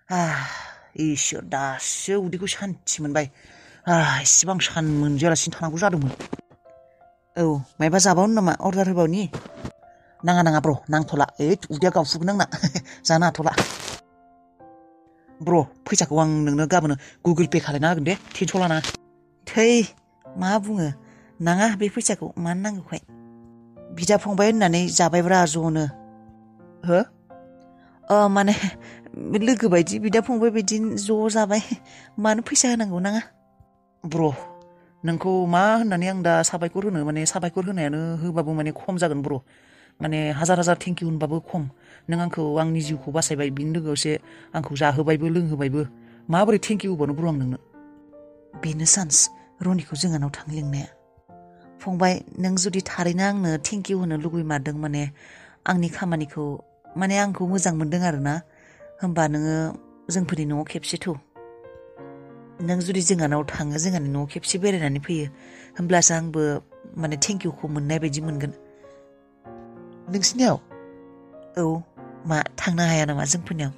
इसोर दासो उदैखौ सान्थि मोनबाय इसिबां सान मोनजायालासिनो थानांगौ जादोंमोन औ मायबा जाबावनो नामा अर्डार होबावनि नाङा ब्र नांथ'ला उदैया गावफुगोन आंना जानो हाथ'ला ब्र फैसाखौ आं नोंनो गाबोन गुगोल पे खालायना होगोन दे टेनसन लानाङा थै मा बुङो नाङा बे फैसाखौ मानो नांगौखाय बिदा फंबाय होननानै जाबायब्रा ज'नो हो माने लोगो बायदि बिदा फंबाय बायदि ज' जाबाय मानो फैसा होनांगौ नाङा ब्र नोंखौ मा होननानै आं दा साबायखर होनो माने साबायखर होनायानो होबाबो माने खम जागोन ब्र माने हाजार थेंक इउ होनबाबो खम नों आंखौ आंनि जिउखौ बासायबाय बिनि लोगोसे आंखौ जाहोबायबो लोंहोबायबो माबोरै थेंक इउ होबावनो ब्र आं नोंनो बेनो चान्स रनिखौ जोंहानाव थां लिंनाया फंबाय नों जुदि थारैनो आंनो थेंक इउ होनो लुगैमारदों माने आंनि खामानिखौ माने आंखौ मोजां मोनदों आरोना होमबा नोङो जोंफोरनि न'आव खेबसे थौ नों जुदि जोंहानाव थाङो जोंहानि न'आव खेबसे बेरायनानै फैयो होमब्लासो आंबो माने थेंक इउखौ मोननाय बायदि मोनगोन नोंसिनियाव औ मा थांनो हाया नामा जोंफोरनियाव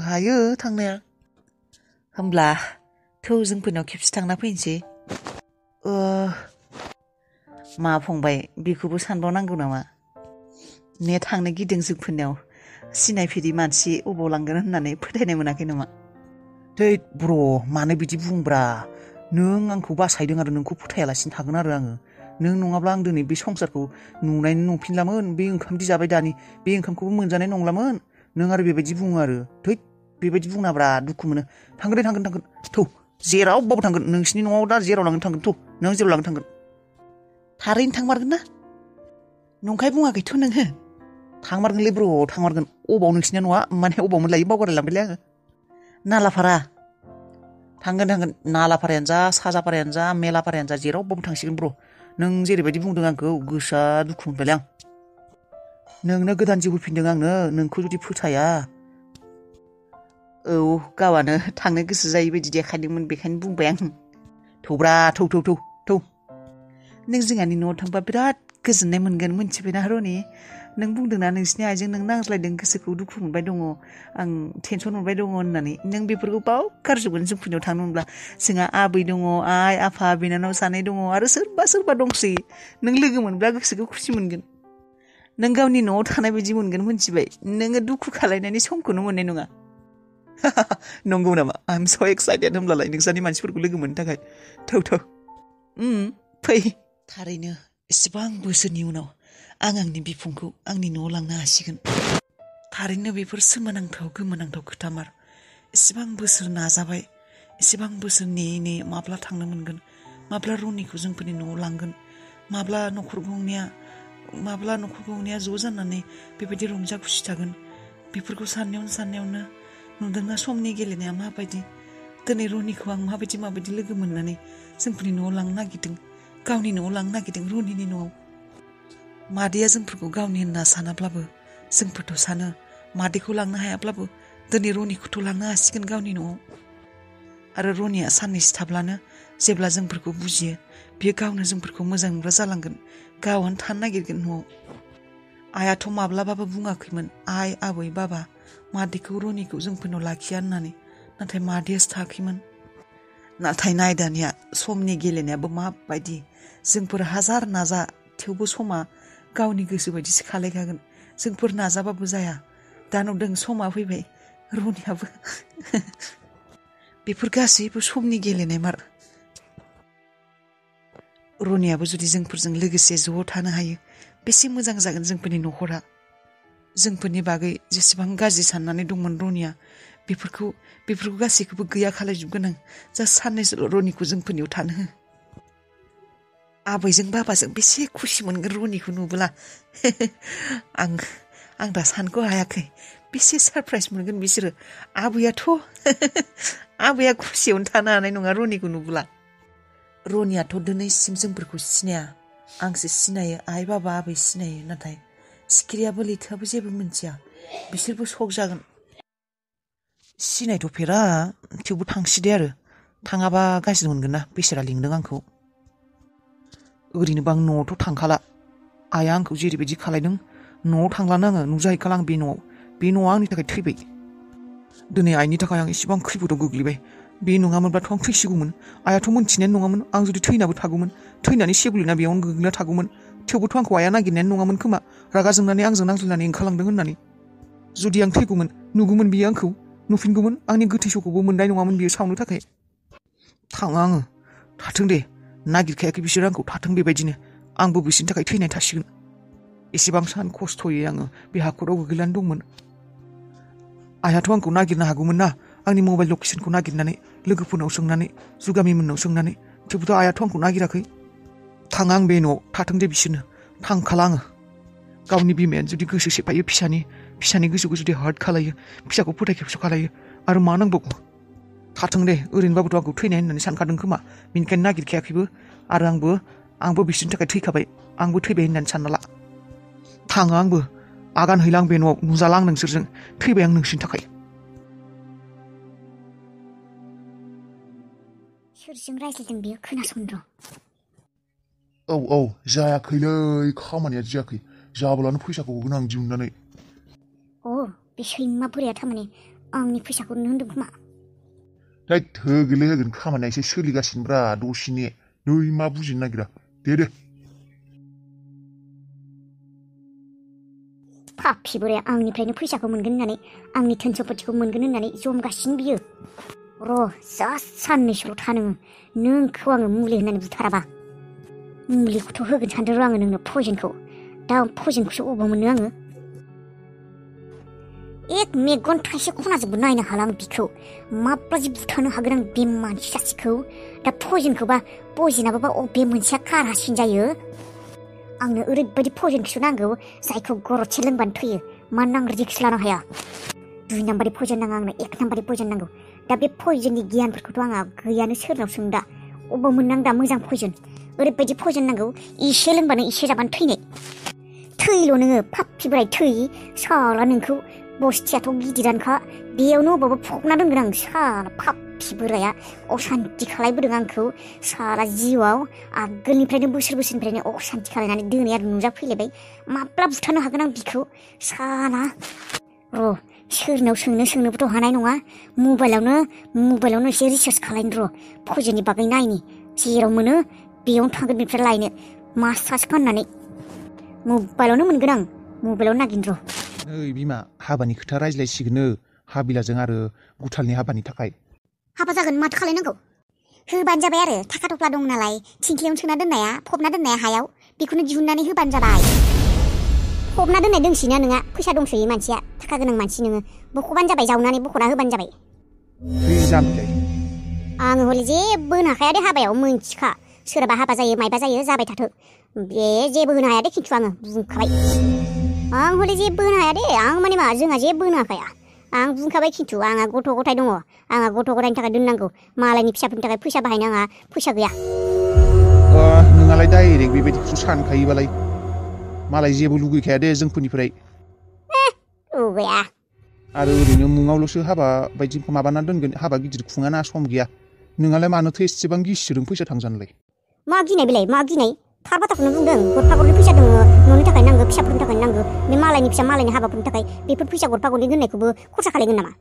हायो थांनाया होमब्ला थौ जोंफोरनियाव खेबसे थांना फैनोसै मा फंबाय बेखौबो सानबावनांगौ नामा ने थांनो गिदों जोंफोरनियाव सिनायफेरि मानसि अबाव लांगोन होननानै फोथायनाय मोनाखै नामा थै ब्र मानो बिदि बुंब्रा नों आंखौ बासायदों आरो नोंखौ फोथायालासिनो थागोन आरो आङो नों नङाब्ला आं दिनै बे संसारखौ नुनायनो नंफिनलामोन बे ओंखामदि जाबाय दानि बे ओंखामखौबो मोनजानाय नंलामोन नों आरो बेबायदि बुङो आरो थै बेबायदि बुंनाब्रा दुखु मोनो थांगोन दे थांगोन थौ जेरावबाबो थांगोन नोंसिनि न'आव दा जेराव लांनो थांगोन थौ नों जेराव लांनो थांगोन थारैनो थांमारगोन ना नंखाय बुङाखैथ' नोङो थांमारगोनलै ब्र थांमारगोन अबाव नोंसिनिया न'आ माने अबावमोन लायो बावगारलायलांबायलै आङो नालाफारा थांगोन नालाफारायानो जा साजापारायानो जा मेलापारायानो जा जेरावबाबो थांसिगोन ब्र नों जेरैबायदि बुंदों आंखौ गोसोआ दुखु मोनबायलै आं नोंनो गोदान जिउ होफिनदों आंनो नोंखौ जुदि फोथाया औ गावआनो थांनो गोसो जायै बायदि देखायदोंमोन बेखायनो बुंबाय आं थौब्रा थौ नों जोंहानि न'आव थांबा बिराद गोजोननाय मोनगोन मिथिबायना रनि नों बुंदोंना नोंसिनि आइजों नों नांज्लायदों गोसोखौ दुखु मोनबाय दङ आं टेनसन मोनबाय दङ होननानै नों बेफोरखौ बावगारजोबगोन जोंफोरनियाव थांनो मोनब्ला जोंहा आबै दङ आइ आफा बिनानाव सानै दङ आरो सोरबा दंसै नों लोगो मोनब्ला गोसोखौ खुसि मोनगोन नों गावनि न'आव थानाय बायदि मोनगोन मिथिबाय नोङो दुखु खालायनायनि समखौनो मोननाय नङा नंगौ नामा आइ एम स एक्साइटेड होमब्लालाय नोंसानि मानसिफोरखौ लोगो मोननो थाखाय थौ फै थारैनो एसेबां बोसोरनि उनाव आं आंनि बिफंखौ आंनि न'आव लांनो हासिगोन थारैनो बेफोर सोमोनांथाव गोमोनांथाव खोथामार एसेबां बोसोर नाजाबाय एसेबां बोसोर नेयै माब्ला थांनो मोनगोन माब्ला रनिखौ जोंफोरनि न'आव लांगोन माब्ला न'खर गंनैया ज' जानानै बेबायदि रंजा खुसि थागोन बेफोरखौ साननायावनो नुदोंना समनि गेलेनाया माबायदि दिनै रनिखौ आं माबायदि लोगो मोननानै जोंफोरनि न'आव लांनो नागिरदों गावनि न'आव लांनो नागिरदों रनिनि न'आव मादैया जोंफोरखौ गावनि होनना सानाब्लाबो जोंफोरथ' सानो मादैखौ लांनो हायाब्लाबो दिनै रनिखौथ' लांनो हासिगोन गावनि न'आव आरो रनिया साननैसो थाब्लानो जेब्ला जोंफोरखौ बुजियो बियो गावनो जोंफोरखौ मोजां मोनग्रा जालांगोन गावनो थानो नागिरगोन न'आव आइयाथ' माब्लाबाबो बुङाखैमोन आइ आबै बाबा मादैखौ रनिखौ जोंफोरनाव लाखिया होननानै नाथाय मादैयासो थायाखैमोन नाथाय नाय दानिया समनि गेलेनायाबो माबायदि जोंफोर हाजार नाजा थेवबो समा गावनि गोसो बायदिसो खालायखागोन जोंफोर नाजाबाबो जाया दा नुदों समा फैबाय रनियाबो बेफोर गासैबो समनि गेलेनाय मार रनियाबो जुदि जोंफोरजों लोगोसे ज' थानो हायो बेसे मोजां जागोन जोंफोरनि न'खरा जोंफोरनि बागै जेसेबां गाज्रि साननानै दंमोन रनिया बेफोरखौ गासैखौबो गैया खालायजोबगोन आं जा साननैसोल' रनिखौ जोंफोरनियाव थानो हो आबैजों बाबाजों बेसे खुसि मोनगोन रनिखौ नुब्ला आं दा सानख' हायाखै बेसे सारप्राइज मोनगोन बिसोरो आबैया खुसियावनो थानो हानाय नङा रनिखौ नुब्ला रनियाथ' दिनैसिम जोंफोरखौ सिनाया आंसो सिनायो आइ बाबा आबै सिनायो नाथाय सिखिरियाबो लैथोआबो जेबो मिथिया बिसोरबो शक जागोन सिनायथ'फेरा थेवबो थांसिदे आरो थाङाबा गाज्रि मोनगोन ना बेसेरा लिंदों आंखौ ओरैनोबा आं न'आवथ' थांखाला आइया आंखौ जेरैबायदि खालायदों न'आव थांलानो आङो नुजाहैखाला आं बे न'आ आंनि थाखाय थैबाय दिनै आइनि थाखाय आं इसिबां खैफोदाव गोग्लैबाय बे नङामोनब्लाथ' आं थैसिगौमोन आइयाथ' मोनथिनायानो नङामोन आं जुदि थैनाबो थागौमोन थैनानै सेबुलिना बेयावनो गोग्लैना थागौमोन थेवबोथ' आंखौ आइया नागिरनायानो नङामोन खोमा रागा जोंनानै आंजों नांज्लायनानै ओंखारलांदों होननानै जुदि आं थैगौमोन नुगौमोन बियो आंखौ नुफिनगौमोन आंनि गोथै सहखौबो मोननाय नङामोन बियो सावनो थाखाय थाङा आङो थाथों दे नागिरखायाखै बिसोर आंखौ थाथों बेबायदिनो आंबो बिसोरनि थाखाय थैनाय थासिगोन एसेबां सान खस्थ'यै आङो बे हाखराव गोग्लैनानै दंमोन आइयाथ' आंखौ नागिरनो हागौमोन ना आंनि मबाइल लकेसनखौ नागिरनानै लोगोफोरनाव सोंनानै जुगामिमोननाव सोंनानै थेवबोथ' आइयाथ' आंखौ नागिराखै थाङा आं बे न'आव थाथों दे बिसोरनो थांखाला आङो गावनि बिमायानो जुदि गोसो सेफायो फिसानि गोसोखौ जुदि हार्ट खालायो फिसाखौ फोथाय खेबस' खालायो आरो मा नांबावगौ थाथों दे ओरैनोबाबोथ' आंखौ थैनाय होननानै सानखादों खोमा बेनिखायनो नागिरखायाखैबो आरो आंबो बिसोरनि थाखाय थैखाबाय आंबो थैबाय होननानै सानना ला थाङा आंबो आगान हैला आं बे न'आव नुजाला आं नोंसोरजों थैबाय आं नोंसोरनि थाखाय सोरजों रायज्लायदों बेयो खोनासंद औ जायाखैलै खामानिया जायाखै जाब्लानो फैसाखौ होगोन आं दिहुननानै बे सैमा बोराया थारमाने आंनि फैसाखौ होनदों खोमा थैद होगोन खामानिया एसे सोलिगासिनोब्रा दसेनि नै मा बुजिनो नागिरा दे पापि बोराया आंनिफ्रायनो फैसाखौ मोनगोन होननानै आंनि धोन सम्पतिखौ मोनगोन होननानै जमगासिनो बियो जास्ट साननैसोल' था नोंखौ आङो मुलि होननानै बुथाराबा मुलिखौथ' होगोन सानदों आङो नोंनो पयजनखौ दा पयजनखौसो अबाव मोनो आङो एक मेगन थाइसे खनाजोंबो नायनो हाला आं बिखौ माब्लादि बुथारनो हागोन आं बे मानसि सासेखौ दा पयजनखौबा पयजनाबा अबे मोनसेया खारासिन जायो आंनो ओरैबायदि पयजनखौसो नांगौ जायखौ गरदसे लोंबानो थैयो मानो आं रिक्स लानो हाया 2 नाम्बारनि पयजन नाङा आंनो 1 नाम्बारनि पयजन नांगौ दा बे पयजननि गियानफोरखौथ' आंहा गैयानो सोरनाव सों दा अबाव मोननां दा मोजां पयजन ओरैबायदि पयजन नांगौ इसे लोंबानो इसे जाबानो थैनाय थैल' नोङो पापि बोराय थै साला नोंखौ बस्थियाथ' गिदिरानोखा बेयावनो अबावबा फबना दोनगोन आं साला पापि बोराया असान्ति खालायबोदों आंखौ साला जिउआव आगोलनिफ्रायनो बोसोरनिफ्रायनो असान्ति खालायनानै दोनै आरो नुजाफैलायबाय माब्ला बुथारनो हागोन आं बिखौ साला सोरनाव सोंनोबोथ' हानाय नङा मबाइलावनो एसे रिसार्च खालायनो पयजननि बागै नायनि जेराव मोनो बेयावनो थांगोन बेनिफ्राय लायनो मासाज फाननानै मबाइलावनो मोनगोन आं मबाइलावनो नागिरनो नै बिमा हाबानि खोथा रायज्लायसिगोननो हाबिलाजों आरो गुथालनि हाबानि थाखाय हाबा जागोन माथो खालायनांगौ होबानो जाबाय आरो थाखा थफ्ला दं नालाय थिंख्लियावनो सोना दोननाया फबना दोननाया हायाव बेखौनो दिहुननानै होबानो जाबाय फबना दोननाय दोंसिना नोंहा फैसा दंसोयो मानसिया थाखा गोनां मानसि नोङो बख'बानो जाबाय जावनानै बख'ना होबानो जाबाय आङो हले जेबो होनो हाखाया दे हाबायाव मोनथिखा सोरबा हाबा जायो मायबा जायो जाबाय थाथों बे जेबो होनो हाया दे खिन्थु आङो बुंखाबाय आं हले जेबो होनो हाया दे आं माने मा जोंहा जेबो होनो हाखाया आं बुंखाबाय खिन्थु आंहा गथ' गथाय दङ आंहा गथ' गथायनि थाखाय दोननांगौ मालायनि फिसाफोरनि थाखाय फैसा बाहायनो आंहा फैसा गैया नोंहालाय डाइरेक्ट बेबायदिखौसो सानखायोबालाय मालाय जेबो लुगैखाया दे जोंफोरनिफ्राय लुगैया आरो ओरैनो मुङावल'सो हाबा बायदि माबाना दोनगोन हाबा गिदिर खुङाना सम गैया नोंहालाय मानोथो एसेबां गिसिरजों फैसा थांजानोलाय मा गिनाय बेलाय मा गिनाय थार बाथ्राखौनो बुंदों गरफा गरनै फैसा दङ न'नि थाखाय नांगौ फिसाफोरनि थाखाय नांगौ बे मालायनि फिसा मालायनि हाबाफोरनि थाखाय बेफोर फैसा गरफा गरनै दोननायखौबो खरसा खालायगोन नामा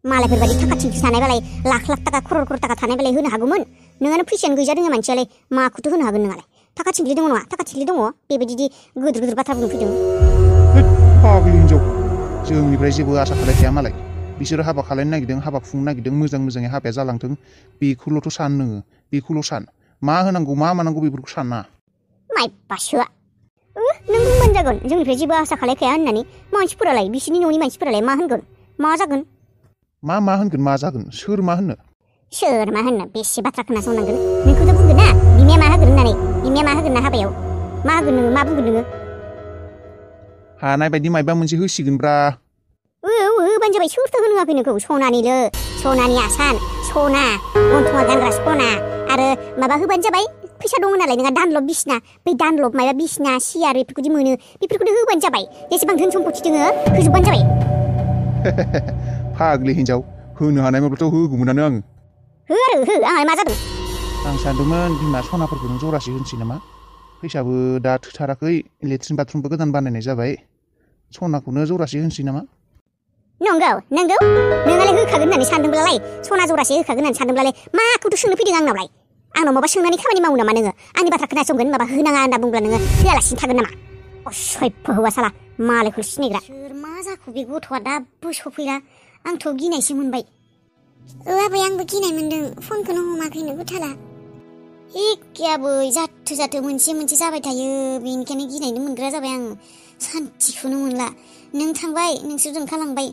मालायफोरबायदि थाखा थिंखि थानायबालाय लाख थाखा खरर थाखा थानायबालाय होनो हागौमोन नोंहानो फैसायानो गैजा रोङो मानसियालाय माखौथो होनो हागोन नोंहालाय थाखा थिंख्लि दङ नङा थाखा थिंख्लि दङ बेबायदि गिदिर बाथ्रा बुंनो फैदों फाग्लि हिनजाव जोंनिफ्राय जेबो आसा खालायखाया मालाय बिसोरो हाबा खालायनो नागिरदों हाबा खुंनो नागिरदों मोजाङै हाबाया जालांथों बेखौल'थ' सान नोङो बेखौल' सान मा होनांगौ मा मानांगौ बेफोरखौ साना माइबासोआ नों बुंबानो जागोन जोंनिफ्राय जेबो आसा खालायखाया होननानै मानसिफोरालाय बिसिनि न'नि मानसिफोरालाय मा होनगोन मा जागोन मा होनगोन मा जागोन सोर मा होननो बेसे बाथ्रा खोनासंनांगोन नोंखौथ' बुंगोन ना बिमाया मा होगोन होननानै बिमाया मा होगोन ना हाबायाव मा होगोन नोङो मा बुंगोन नोङो हानाय बायदि मायबा मोनसे होसिगोनब्रा होबानो जाबाय सोरथो होनो होआखै नोंखौ सनानि आसान सना गन्थङाव गानग्रा सना आरो माबा होबानो जाबाय फैसा दङ नालाय नोंहा दानलब बिसिना बै दानलब माबा बिसिना सियार बेफोरखौदि मोनो बेफोरखौनो होबानो जाबाय जेसेबां धोन सम्पति दङ होजोबबानो जाबाय फाग्लि हिनजाव होनो हानाय मोनब्लाथ' होगौमोनानो आङो हो आंहा मा जादों आं सानदोंमोन बिमा सनाफोरखौ नों जरासे होनसै नामा फैसाबो दा थोथाराखै लेट्रिन बाथरुमबो गोदान बानायनाय जाबाय सनाखौनो जरासे होनसै नामा नंगौ नोंहालाय होखागोन होननानै सानदोंब्लालाय सना जरासे होखागोन होननानै सानदोंब्लालाय माखौथो सोंनो फैदों आंनावलाय आंनाव माबा सोंनानै खामानि मावो नामा नोङो आंनि बाथ्रा खोनासंगोन माबा होनाङा होनना बुंब्ला नोङो होआलासिनो थागोन नामा असय्य हौवा साला मालायखौ सिनायग्रा सोर मा जाखो बे गथ'आ दाबो सफैला आंथ' गिनायसो मोनबाय आबै आंबो गिनाय मोनदों फनखौनो हमाखैनो गुथाला एखेयाबो जाथो मोनसे जाबाय थायो बेनिखायनो गिनायनो मोनग्रा जाबाय आं सान्थिखौनो मोनला नों थांबाय नोंसोरजों ओंखारलांबाय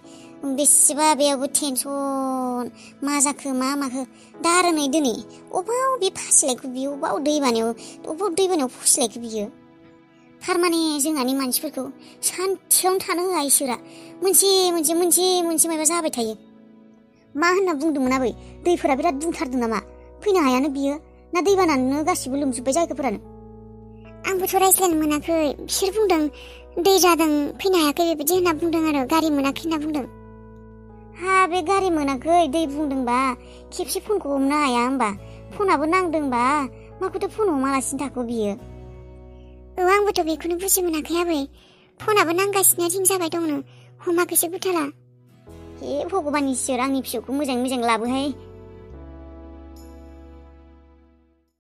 बेसेबा बेयावबो टेनसन मा जाखो मा माखो दा आरो नै दिनै अबाव बे फासिलायखो बियो अबाव दैबानायाव फसिलायखो बियो थारमाने जोंहानि मानसिफोरखौ सान्थियावनो थानो होआ इसोरा मोनसे माबा जाबाय थायो मा होनना बुंदोंमोन आबै दैफोरा बिराद बुंथारदों नामा फैनो हायानो बियो ना दैबानानो गासिबो लोमजोब्बाय जायगाफोरानो आंबोथ' रायज्लायनो मोनाखै बिसोर बुंदों दै जादों फैनो हायाखै बेबायदि होनना बुंदों आरो गारि मोनाखै होनना बुंदों हा बे गारि मोनाखै दै बुंदोंबा खेबसे फनखौ हमनो हाया होमबा फनाबो नांदोंबा माखौथो फन हमालासिनो थाखो बियो आंबोथ' बेखौनो बुजि मोनाखै आबै फनाबो नांगासिनो रिं जाबाय दंनो हमाखैसो गुथाला हे भगबान इसोर आंनि फिसौखौ मोजाङै मोजां लाबोहाय